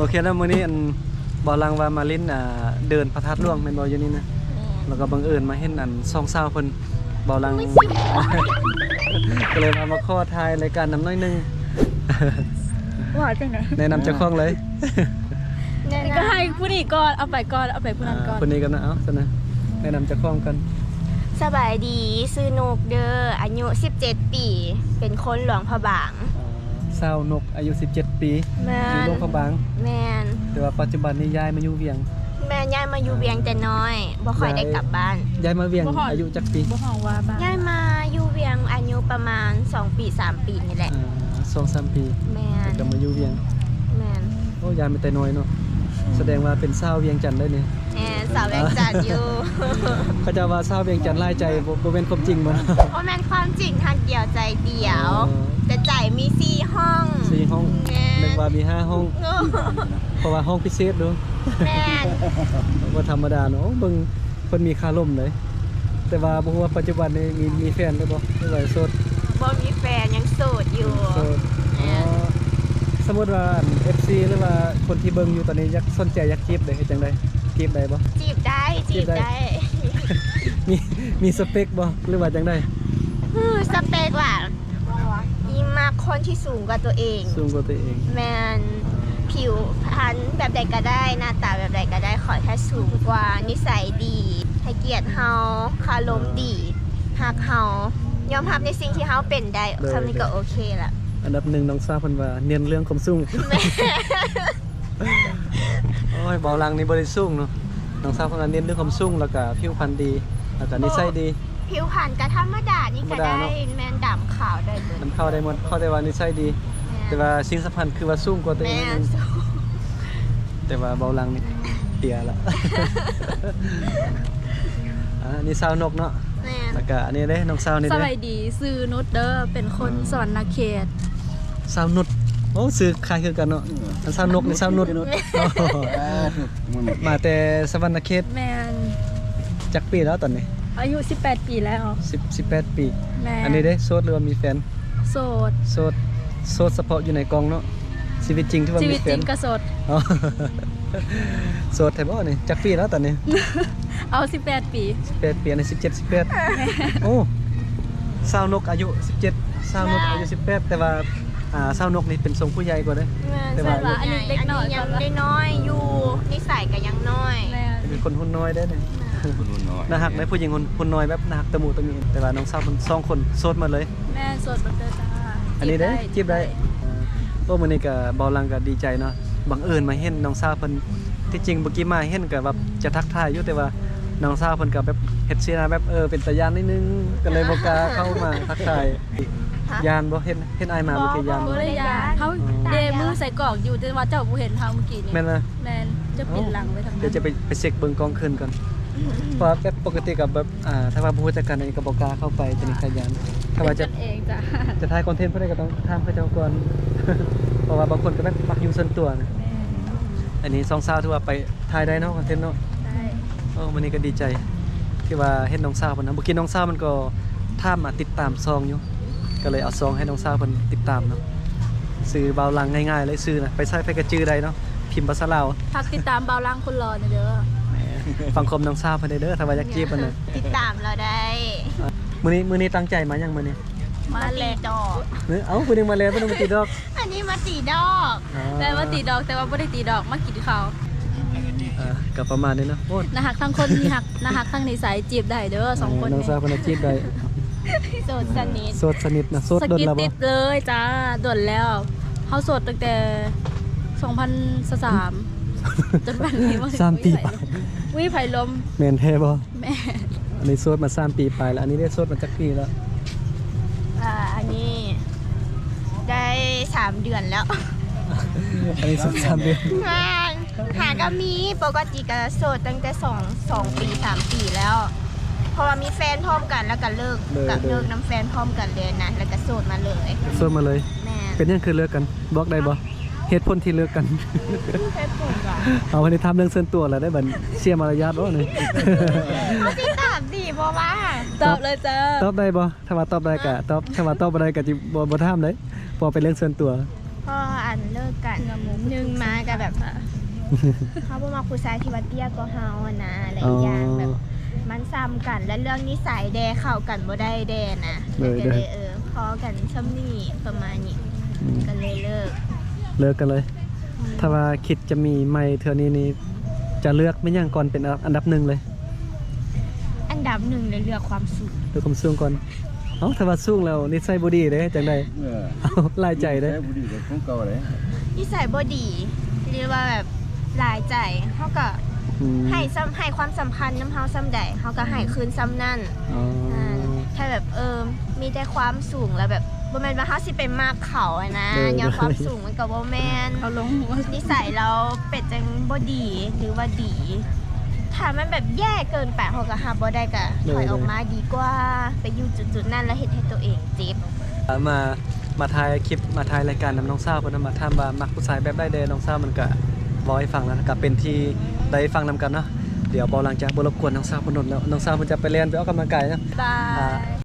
ໂອເຄແລ້ວ ມື້ນີ້ອັນ ບ່າວຫຼັງວ່າມາຫຼິ້ນ ອ່າ ເດີ່ນພະທາດຫຼວງແມ່ນບໍ່ ຢູ່ນີ້ນະ? ແມ່ນ. ແລ້ວກໍບັງເອີນມາເຫັນອັນສອງສາວເພິ່ນ ບ່າວຫຼັງ ກໍເລີຍວ່າມາຂໍຖ່າຍລາຍການນຳໜ້ອຍໜຶ່ງ. ວ່າຈັ່ງໃດ? ແນະນຳເຈົ້າຂອງເລີຍ. ແນະນຳ ກໍໃຫ້ຜູ້ນີ້ກ່ອນ ເອົາໄປກ່ອນ ເອົາໄປຜູ້ນັ້ນກ່ອນ. ອ່າ ຜູ້ນີ້ກ່ອນນະ ເອົາຊັ້ນນະ ແນະນຳເຈົ້າຂອງກ່ອນ. ສະບາຍດີ ຊື່ນົກເດີ ອາຍຸສິບເຈັດປີ ເປັນຄົນຫຼວງພະບາງ. ສາວນົກ ອາຍຸສິບເຈັດປີ ແມ່ນ ຢູ່ຫຼວງພະບາງ. ແມ່ນ. ແຕ່ວ່າປັດຈຸບັນນີ້ຍ້າຍມາຢູ່ວຽງ. ແມ່ນ ຍ້າຍມາຢູ່ວຽງແຕ່ນ້ອຍ ບໍ່ຄ່ອຍໄດ້ກັບບ້ານ. ຍ້າຍມາວຽງ ບໍ່ຮອດ ອາຍຸຈັກປີ? ບໍ່ຮອດວ່າບ້ານ. ຍ້າຍມາຢູ່ວຽງອາຍຸປະມານສອງປີ ສາມປີນີ້ແຫຼະ. ອ່າ ສອງສາມປີ. ແມ່ນ. ແລ້ວກໍມາຢູ່ວຽງ. ແມ່ນ. ໂອ້ ຍ້າຍມາແຕ່ນ້ອຍເນາະ. ສະແດງວ່າເປັນສາວວຽງຈັນໄດ໋ນີ້. ແມ່ນ ສາວວຽງຈັນຢູ່. ເຂົາເຈົ້າວ່າສາວວຽງຈັນຫຼາຍໃຈ ບໍ່ ບໍ່ແມ່ນຄວາມຈິງບໍ່? ບໍ່ແມ່ນຄວາມຈິງ ຮັກດຽວໃຈດຽວ. ອໍ ແຕ່ໃຈມີສີ່ຫ້ອງ. ສີ່ຫ້ອງ. ແມ່ນ. ນຶກວ່າມີຫ້າຫ້ອງ. ໂອ້ ເພາະວ່າຫ້ອງພິເສດເນາະ. ແມ່ນ. ບໍ່ທຳມະດາເນາະ. ເບິ່ງ ເພິ່ນມີຄາລົມເດ້ ແຕ່ວ່າບໍ່ຮູ້ວ່າປັດຈຸບັນນີ້ມີ ມີແຟນຫຼືບໍ່ ຫຼືວ່າໂສດ? ບໍ່ມີແຟນ ຍັງໂສດຢູ່. ໂສດ. ແມ່ນ. ອໍ ສົມມຸດວ່າອັນ ເອັຟຊີ ຫຼືວ່າຄົນທີ່ເບິ່ງຢູ່ຕອນນີ້ ຢາກ ສົນໃຈຢາກຈີບເດ້ ເຮັດຈັ່ງໃດ? ຈີບໄດ້ບໍ່? ຈີບໄດ້ ຈີບໄດ້ ຈີບໄດ້. ມີ ມີສະເປັກບໍ່ ຫຼືວ່າຈັ່ງໃດ? ຄືສະເປັກວ່າ ອີ່ມັກຄົນທີ່ສູງກວ່າຕົວເອງ. ສູງກວ່າຕົວເອງ. ແມ່ນ. ຜິວພັນແບບໃດກໍໄດ້ ໜ້າຕາແບບໃດກໍໄດ້ ຂໍແຄ່ສູງກວ່າ, ນິໄສດີ, ໃຫ້ກຽດເຮົາ, ຄາລົມດີ, ຮັກເຮົາ, ຍອມຮັບໃນສິ່ງທີ່ເຮົາເປັນໄດ້. ໂດຍ ສ່ຳນີ້ກໍໂອເຄລະ. ອັນດັບໜຶ່ງ ນ້ອງສາວເພິ່ນວ່າເນັ້ນເລື່ອງຄວາມສູງ. ແມ່ນ. ໂອ້ຍ ເບົາຫຼັງນີ້ບໍ່ໄດ້ສູງເນາະ. ນ້ອງສາວເພິ່ນວ່າເນັ້ນເລື່ອງຄວາມສູງ ແລ້ວກະຜິວພັນດີ ແລ້ວກະນິໄສດີ. ຜິວພັນກະທຳມະດານີ້ກະໄດ້. ທຳມະດາເນາະ. ແມ່ນ ດຳຂາວໄດ້ເບິດ. ດຳຂາວໄດ້ໝົດ ຂໍແຕ່ວ່ານິໄສດີ. ແມ່ນ. ແຕ່ວ່າສິ່ງສຳຄັນຄືວ່າສູງກວ່າຕົວເອງ. ແມ່ນ. ແຕ່ວ່າເບົາຫຼັງນີ້ເຕ້ຍລະ. ອ່າ ອັນນີ້ສາວນົກເນາະ. ແມ່ນ. ແລ້ວກະອັນນີ້ເດ້ ນ້ອງສາວນີ້ເດ້. ສະບາຍດີ ຊື່ນຸດເດີ ເປັນຄົນ ອ່າ ສະຫວັນນະເຂດ. ສາວນຸດ. ໂອ້ ຊື່ຄ້າຍຄືກັນເນາະ. ອືມ ອັນສາວນົກນີ້ສາວນຸດ. ແມ່ນ. ມາແຕ່ສະຫວັນນະເຂດ. ແມ່ນ. ຈັກປີແລ້ວຕອນນີ້? ອາຍຸສິບແປດປີແລ້ວ. ສິບ ສິບແປດປີ. ແມ່ນ. ອັນນີ້ເດ້ ໂສດຫຼືວ່າມີແຟນ? ໂສດ. ໂສດ ໂສດສະເພາະຢູ່ໃນກ້ອງເນາະ. ຊີວິດຈິງຖືວ່າມີແຟນ? ຊີວິດຈິງກໍໂສດ. ອໍ ໂສດແທ້ບໍ່ນີ້? ຈັກປີແລ້ວຕອນນີ້? ເອົາ ສິບແປດປີ. ສິບແປດປີ ອັນນີ້ສິບເຈັດ ສິບແປດ. ໂອ້ ສາວນົກອາຍຸສິບເຈັດ ສາວນົກອາຍຸສິບແປດ ແຕ່ວ່າ ອ່າ ສາວນົກນີ້ເປັນຊົງຜູ້ໃຫຍ່ກວ່າເດ້. ແມ່ນ. ແຕ່ວ່າ ແມ່ນວ່າ ອັນນີ້ເດັກນ້ອຍ ອັນນີ້ຍັງເດັກນ້ອຍຢູ່ ນິໄສກໍຍັງນ້ອຍ. ແມ່ນ. ເປັນຄົນຮຸ່ນນ້ອຍເດ້ນີ້. ແມ່ນ. ໜ້າຮັກເດ້ ຜູ້ຍິງຮຸ່ນ ຮຸ່ນນ້ອຍແບບໜ້າຮັກຕະມຸຕະມິ ແຕ່ວ່ານ້ອງສາວເພິ່ນສອງຄົນໂສດໝົດເລີຍ. ແມ່ນ ໂສດໝົດເລີຍຈ້າ. ອັນນີ້ເດ້ ຈີບໄດ້ ຈີບໄດ້. ໂອ້ ມື້ນີ້ກໍເບົາຫຼັງກໍດີໃຈເນາະ ບັງເອີນມາເຫັນນ້ອງສາວເພິ່ນ. ທີ່ຈິງເມື່ອກີ້ມາເຫັນກໍແບບຈະທັກທາຍຢູ່ ແຕ່ວ່ານ້ອງສາວເພິ່ນກໍແບບເຮັດສີໜ້າແບບ ເອີ ເປັນຕາຢ້ານໜ້ອຍໜຶ່ງ ກໍເລີຍບໍ່ກ້າເຂົ້າມາທັກທາຍ. ຮະ? ຢ້ານບໍ່? ເຫັນ ເຫັນອ້າຍມາເມື່ອກີ້ຢ້ານບໍ່? ບໍ່ໄດ້ຢ້ານ. ເຮົາເດມືໃສ່ກອກຢູ່ ແຕ່ວ່າເຈົ້າບໍ່ເຫັນເຮົາເມື່ອກີ້ນີ້. ແມ່ນລະ. ແມ່ນ. ເຈົ້າປິ່ນຫຼັງໄປທາງນັ້ນ. ເອີ ດຽວຈະໄປ ໄປເຊັກເບິ່ງກ້ອງຄືນກ່ອນ. ເພາະວ່າແບບປົກກະຕິກໍແບບ ອ່າ ຖ້າວ່າບໍ່ຮູ້ຈັກກັນນີ້ກໍບໍ່ກ້າເຂົ້າໄປ ຕົວນີ້ກໍຢ້ານ. ຖ້າວ່າຈະ ເປັນກັນເອງຈ້າ. ຈະຖ່າຍຄອນເທັນຜູ້ໃດກໍຕ້ອງຖາມເຂົາເຈົ້າກ່ອນ ເພາະວ່າບາງຄົນກໍແບບມັກຢູ່ສ່ວນຕົວນະ. ແມ່ນ. ອັນນີ້ສອງສາວຖືວ່າໄປຖ່າຍໄດ້ເນາະ ຄອນເທັນເນາະ. ໄດ້. ໂອ້ ມື້ນີ້ກໍດີໃຈທີ່ວ່າເຫັນນ້ອງສາວເພິ່ນນະ. ເມື່ອກີ້ນ້ອງສາວມັນກໍຖາມມາຕິດຕາມຊ່ອງຢູ່ ກໍເລີຍເອົາຊ່ອງໃຫ້ນ້ອງສາວເພິ່ນຕິດຕາມເນາະ. ຊື່ບ່າວຫຼັງ ງ່າຍໆເລີຍຊື່ນະ ໄປໃສໃຜກໍຈື່ໄດ້ເນາະ ພິມພາສາລາວ. ຝາກຕິດຕາມບ່າວຫຼັງຄົນຫຼໍ່ແດ່ເດີ. ແໝ ຟັງຄວາມນ້ອງສາວເພິ່ນແດ່ເດີ ຖ້າວ່າຢາກຈີບເພິ່ນນະ. ຕິດຕາມລາວໄດ້. ມື້ນີ້ ມື້ນີ້ຕັ້ງໃຈມາຫຍັງມື້ນີ້? ມາແລະ ມາຕີດອກ. ເອີ ເອົ້າ ຜູ້ໜຶ່ງມາແລະ ຜູ້ໜຶ່ງມາຕີດອກ. ອັນນີ້ມາຕີດອກ. ອໍ ແມ່ນມາຕີດອກ ແຕ່ວ່າບໍ່ໄດ້ຕີດອກ ມາກິນເຂົ້າ. ອ່າ ກໍປະມານນີ້ເນາະ. ໂອ້ ໜ້າຮັກທັງຄົນ ມີຮັກ ໜ້າຮັກທັງນິໄສ ຈີບໄດ້ເດີ ສອງຄົນ. ເອີ ນ້ອງສາວເພິ່ນນະຈີບໄດ້. ໂສດສະໜິດ. ໂສດສະໜິດນະ. ໂສດດົນລະບໍ່? ສະກິດຕິດເລີຍຈ້າ ດົນແລ້ວ. ເຮົາໂສດຕັ້ງແຕ່ສອງພັນຊາວສາມ ຈົນປານນີ້. ສາມປີປາຍ. ອຸ້ຍ ໄຜລົມ. ແມ່ນແທ້ບໍ່? ແມ່ນ. ອັນນີ້ໂສດມາສາມປີປາຍແລ້ວ. ອັນນີ້ໄດ້ໂສດມາຈັກປີແລ້ວ? ອ່າ ອັນນີ້ໄດ້ສາມເດືອນແລ້ວ. ອັນນີ້ໂສດສາມເດືອນ. ແມ່ນ. ຫາກໍມີ ປົກກະຕິກໍໂສດຕັ້ງແຕ່ສອງ ສອງປີ ສາມປີແລ້ວ ເພາະວ່າມີແຟນພ້ອມກັນ ແລ້ວກໍເລີກ ເລີກ ກໍເລີກນຳແຟນພ້ອມກັນເລີຍນະ ແລ້ວກໍໂສດມາເລີຍ. ໂສດມາເລີຍ. ແມ່ນ. ເປັນຫຍັງຄືເລີກກັນ? ບອກໄດ້ບໍ່? ເຫດຜົນທີ່ເລີກກັນ. ເຫດຜົນຫຍັງ? ເອົາ ອັນນີ້ຖາມເລື່ອງສ່ວນຕົວແລ້ວໄດ້ບັດ ເສຍມາລະຍາດບໍ່ນີ້? ເຮົາຊິຕອບດີບໍ່ວະ? ຕອບເລີຍເຈົ້າ. ຕອບໄດ້ບໍ່? ຖ້າວ່າຕອບໄດ້ກໍຕອບ ຖ້າວ່າຕອບບໍ່ໄດ້ກໍຊິບໍ່ ບໍ່ຖາມເດ້ ເພາະວ່າເປັນເລື່ອງສ່ວນຕົວ. ເພາະອັນເລື່ອງ ກັນ ໜຶ່ງມາກໍແບບ ເຮົາບໍ່ມັກຜູ້ຊາຍທີ່ວ່າເຕ້ຍກວ່າເຮົາຫັ້ນນະ ແລະ ອໍ ອີກຢ່າງແບບມັນສ່ຳກັນ ແລະ ເລື່ອງນິໄສແດ່ເຂົ້າກັນບໍ່ໄດ້ແດ່ນະ ໂດຍ ກໍເລີຍ ໂດຍ ເອີ ພໍກັນຊ່ຳນີ້ປະມານນີ້ ອືມ ກໍເລີຍເລີກ ເລີກກັນເລີຍ ອືມ ຖ້າວ່າຄິດຈະມີໃໝ່ເທື່ອນີ້ນີ້ ຈະເລືອກແມ່ນຫຍັງກ່ອນເປັນອັນດັບໜຶ່ງເລີຍ? ອັນດັບໜຶ່ງເລີຍເລືອກຄວາມສູງ ເລືອກຄວາມສູງກ່ອນ. ເອົ້າ ຖ້າວ່າສູງແລ້ວນິໄສບໍ່ດີເດ້ ຈັ່ງໃດ? ເອີ ເອົ້າ ຫຼາຍໃຈເດ້ ນິໄສບໍ່ດີກໍຄົງເກົ່າເດ້. ນິໄສບໍ່ດີ ຫຼືວ່າແບບຫຼາຍໃຈ ເຮົາກໍ ອືມ ໃຫ້ສ່ຳ ໃຫ້ຄວາມສຳຄັນນຳເຮົາສ່ຳໃດ ເຮົາກໍໃຫ້ຄືນສ່ຳນັ້ນ. ອໍ ອ່າ ຖ້າແບບ ເອີ ມີແຕ່ຄວາມສູງ ແລ້ວແບບ ບໍ່ແມ່ນວ່າເຮົາຊິໄປມັກເຂົາຫັ້ນນະ ໂດຍ ຍ້ອນຄວາມສູງມັນກໍບໍ່ແມ່ນ ເຂົາລົງຫົວ ນິໄສລາວເປັນຈັ່ງບໍ່ດີ ຫຼືວ່າດີ ຖ້າມັນແບບແຍ່ເກີນໄປ ເຮົາກໍຮັບບໍ່ໄດ້ ກໍ ໂດຍ ຖອຍອອກມາດີກວ່າ ໄປຢູ່ຈຸດໆນັ້ນ ແລ້ວເຮັດໃຫ້ຕົວເອງເຈັບ. ມາ ມາຖ່າຍຄລິບ ມາຖ່າຍລາຍການນຳນ້ອງສາວເພິ່ນນະ ມາຖາມວ່າມັກຜູ້ຊາຍແບບໃດແດ່ ນ້ອງສາວມັນກະເວົ້າໃຫ້ຟັງແລ້ວ ກະເປັນທີ່ໄດ້ຟັງນຳກັນເນາະ. ດຽວເບົາຫຼັງຈະບໍ່ລົບກວນນ້ອງສາວເພິ່ນດົນແລ້ວ ນ້ອງສາວເພິ່ນຈະໄປແລ່ນໄປອອກກຳລັງກາຍເນາະ. ບາຍ.